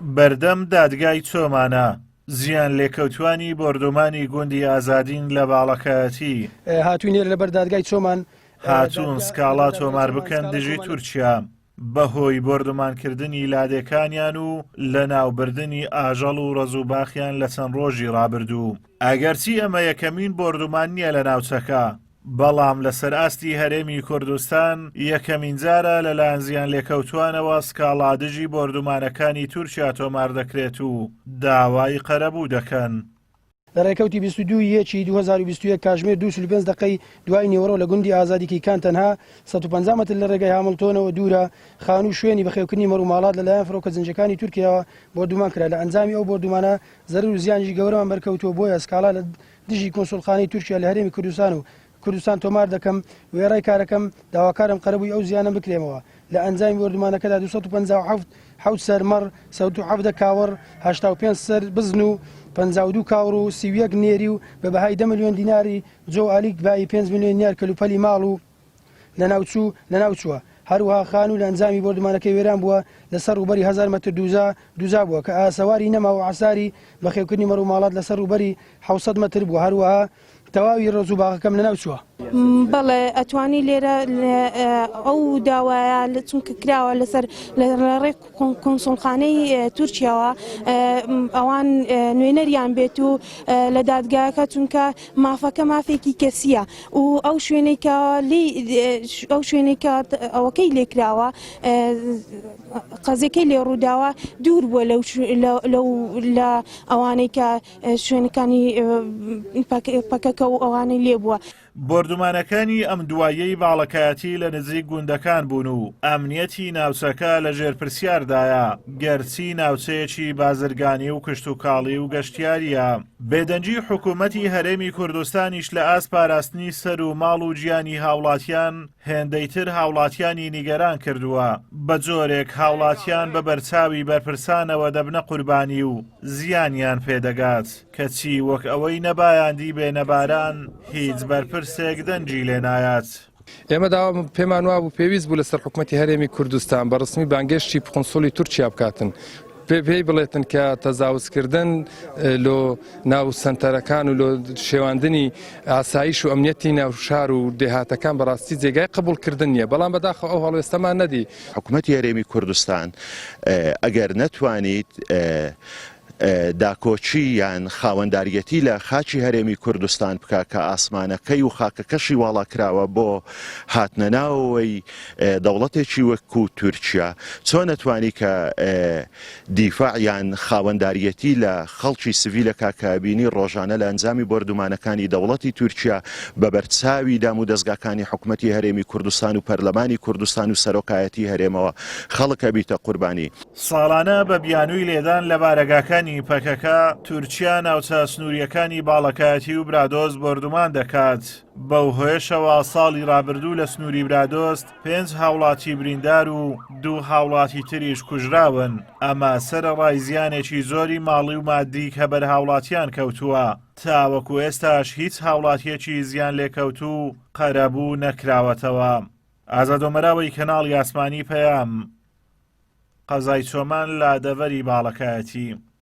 بەردەم دادگای چۆمانە، زیانلێکەوتووانی بۆردومانی گوندی ئازادین لە باڵەکایەتی. هاتووین لێرە لەبەر دادگای چۆمان. هاتوون سکاڵا تۆمار بکەن دژی تورکیا بەهۆی بۆردومانکردنی لادێکانیان و لەناوبردنی ئاژەڵ و ڕەز و باخیان لە چەند ڕۆژی ڕابردوو. ئەگەرچی ئەمە یەکەمین بۆردومان نییە لە ناوچەکە، بەڵام لەسەر ئاستی هەرێمی کوردستان یەکەمین جارە لەلایەن زیانلێکەوتووانەوە سکاڵا دژی بۆردومانەکانی تورکیا تۆمار دەکرێت و داوای قەرەبوو دەکەن. لە ڕێکەوتی 22 ی یەکی 2021 کاژمێر دوو چل و پێنج دەقەی دوای نیوەڕۆ لە گوندی ئازادی کیکان تەنها 150 مەتر لە ڕێگای هامڵتۆنەوە دوورە خانوو شوێنی بەخێوکردنی مەڕوماڵات لەلایەن فڕۆکە جەنگیەکانی تورکیاوە بۆردومان کرا لە ئەنجامی ئەو بۆردومانە زەرەر و زیانێکی گەورەمان بەرکەوتووە بۆیە سکاڵا لە دژی کونسوڵخانەی تورکیا لە هەرێمی کوردستان و کوردستان تۆمار دەکەم، وێڕای کارەکەم داواکارم قەرەبووی ئەو زیانەم بکرێمەوە، لە ئەنجامی بۆردومانەکەدا 257 حەوت سەر مەڕ، 117 کاوڕ، 85 سەر بزن و 52 کاوڕ و 31 نێری و بە بەهای دە ملیۆن دیناری جۆ و ئالیک بایی پێنج ملیۆن دینار کەلوپەلی ماڵ و لەناوچوو لەناوچووە. هەروەها خانوو لە ئەنجامی بۆردومانەکەی وێران بووە لەسەر ڕووبەری هەزار مەتر دووجا دووجا بووە کە ئاسەواری نەماوە و عەساری بەخێوکردنی مەڕ و ماڵات لەسەر ڕووبەری 700 مەتر بووە هەروەها تەواوی ڕەز و باغەکەم لەناو چووە. بەڵێ ئەتوانی لێرە ئەو داوایە چونکە کراوە لەسەر لە ڕێ کونسوڵخانەی تورکیاوە ئەوان نوێنەریان بێت و لە دادگاکە چونکە مافەکە مافێکی کەسیە و ئەو شوێنەی کە ئەو شوێنەی کە ئەوەکەی لێکراوە قەزەکەی لێ ڕووداوە دوور بووە لەو لە ئەوانەی کە شوێنەکانی پەکەکە و ئەوانەی لێ بووە. بۆردومانەکانی ئەم دواییەی باڵەکایەتی لە نزیک گوندەکان بوون و ئەمنیەتی ناوچەکە لە ژێر پرسیاردایە، گەرچی ناوچەیەکی بازرگانی و کشتوکاڵی و گەشتیارییە. بێدەنگی حکوومەتی هەرێمی کوردستانیش لە ئاست پاراستنی سەر و ماڵ و گیانی هاوڵاتیان هێندەی تر هاوڵاتیانی نیگەران کردووە، بە جۆرێک هاوڵاتیان بە بەرچاوی بەرپرسانەوە دەبنە قوربانی و زیانیان پێدەگات. کەچی وەک ئەوەی نە بایان دیبێ نە باران، هیچ بەرپرسێک دەنگی لێ نایات. ئێمە داوا پێمان وابوو پێویست بوو لەسەر حکومەتی هەرێمی کوردستان بە ڕسمی بانگێشتی قونسوڵی تورکیا بکاتن پێی بڵێتن کە تەزاوزکردن لۆ ناو سەنتەرەکان و لۆ شێواندنی ئاسایش و ئەمنیەتی ناو شار و دێهاتەکان بەڕاستی جێگای قبوڵکردن نییە بەڵام بەداخەوە ئەو هەڵوێستەمان نەدی. حکومەتی هەرێمی کوردستان ئەگەر نەتوانیت داکۆکی یان خاوەنداریەتی لە خاکی هەرێمی کوردستان بکا کە ئاسمانەکەی و خاکەکەشی واڵا کراوە بۆ هاتنە ناوەوەی دەوڵەتێکی وەکو تورکیا چۆن ئەتوانی کە دیفاع یان خاوەنداریەتی لە خەڵکی سڤیلەکا کە بینی ڕۆژانە لە ئەنجامی بۆردومانەکانی دەوڵەتی تورکیا بە بەرچاوی دام و دەزگاکانی حکومەتی هەرێمی کوردستان و پەرلەمانی کوردستان و سەرۆکایەتی هەرێمەوە خەڵک ئەبیتە قوربانی. ساڵانە بە بیانووی لێدان لە بارەگاکانی پەکەکە، تورکیا ناوچە سنوورییەکانی باڵەکایەتی و برادۆست بۆردومان دەکات، بەو هۆیەشەوە ساڵی رابردوو لە سنووری برادۆست پێنج هاوڵاتی بریندار و دوو هاوڵاتی تریش کوژراون، ئەمە سەرەڕای زیانێکی زۆری ماڵی و مادی کە بەر هاوڵاتیان کەوتووە، تاوەکو ئێستاش هیچ هاوڵاتییەکی زیانلێکەوتوو قەرەبوو نەکراوەتەوە. ئازاد ئۆمەراوی کەناڵی ئاسمانی پەیام. قەزای چۆمان لە دەڤەری باڵەکایەتی.